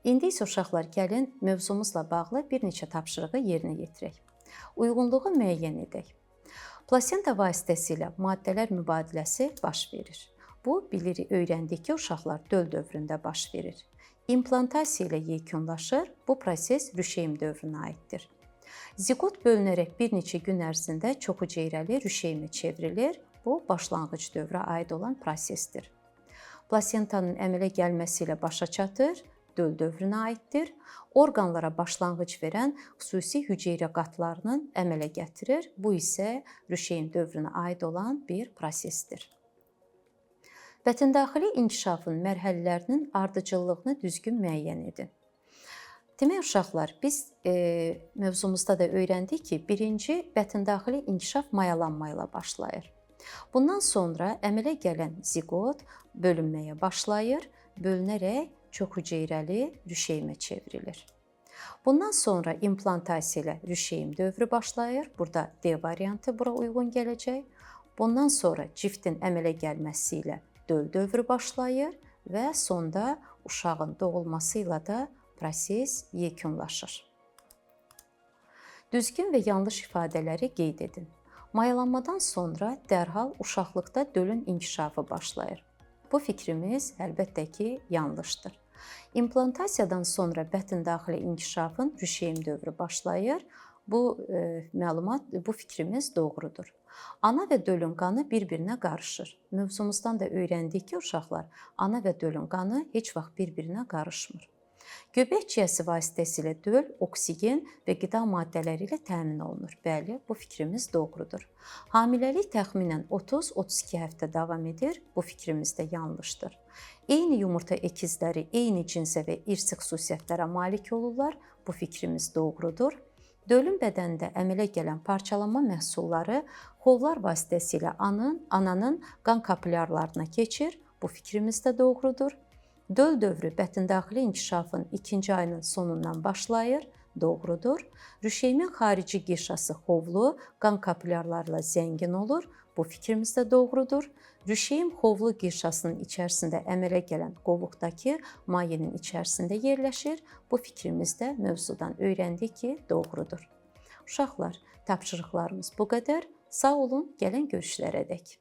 İndi isə uşaqlar, gəlin mövzumuzla bağlı bir neçə tapşırığı yerinə yetirək. Uyğunluğu müəyyən edək. Plasenta vasitəsilə maddələr mübadiləsi baş verir. Bu bilirik, öyrəndik ki, uşaqlar, döl dövründə baş verir. İmplantasiya ilə yekunlaşır. Bu proses rüşeym dövrünə aiddir. Ziqot bölünərək bir neçə gün ərzində çoxhüceyrəli rüşeymə çevrilir. Bu başlanğıc dövrə aid olan prosesdir. Plasentanın əmələ gəlməsi ilə başa çatır, döl dövrünə aiddir. Orqanlara başlanğıc verən xüsusi hüceyrə qatlarının əmələ gətirir. Bu isə rüşeym dövrünə aid olan bir prosesdir. Bətəndaxili inkişafın mərhələlərinin ardıcıllığını düzgün müəyyən edin. Demək uşaqlar, biz mövzumuzda da öyrəndik ki, birinci bətəndaxili inkişaf mayalanma ilə başlayır. Bundan sonra əmələ gələn ziqot bölünməyə başlayır, bölünərək çoxhüceyrəli rüşeymə çevrilir. Bundan sonra implantasiya ilə rüşeym dövrü başlayır. Burada D variantı bura uyğun gələcək. Bundan sonra ciftin əmələ gəlməsi ilə döl dövrü başlayır və sonda uşağın doğulması ilə də proses yekunlaşır. Düzgün və yanlış ifadələri qeyd edin. Mayalanmadan sonra dərhal uşaqlıqda dölün inkişafı başlayır. Bu fikrimiz əlbəttə ki, yanlışdır. İmplantasiyadan sonra bətndaxili inkişafın rüşeym dövrü başlayır. Bu məlumat, bu fikrimiz doğrudur. Ana və dölün qanı bir-birinə qarışır. Mövzumuzdan da öyrəndik ki, uşaqlar, ana və dölün qanı heç vaxt bir-birinə qarışmır. Göbək ciyəsi vasitəsilə döl oksigen və qida maddələri ilə təmin olunur. Bəli, bu fikrimiz doğrudur. Hamiləlik təxminən 30-32 həftə davam edir. Bu fikrimiz də yanlışdır. Eyni yumurta əkizləri eyni cinsə və irsi xüsusiyyətlərə malik olurlar. Bu fikrimiz doğrudur. Dölün bədənində əmələ gələn parçalanma məhsulları xovlar vasitəsilə ananın qan kapilyarlarına keçir. Bu fikrimiz də doğrudur. Döl dövrü bətndaxili inkişafın ikinci ayının sonundan başlayır. Doğrudur. Rüşeymin xarici qişası xovlu, qan kapilyarlarla zəngin olur. Bu fikrimiz də doğrudur. Rüşeym xovlu qişasının içərisində əmələ gələn qovuqdakı mayenin içərisində yerləşir. Bu fikrimiz də mövzudan öyrəndik ki, doğrudur. Uşaqlar, tapşırıqlarımız bu qədər. Sağ olun, gələn görüşlərə dək.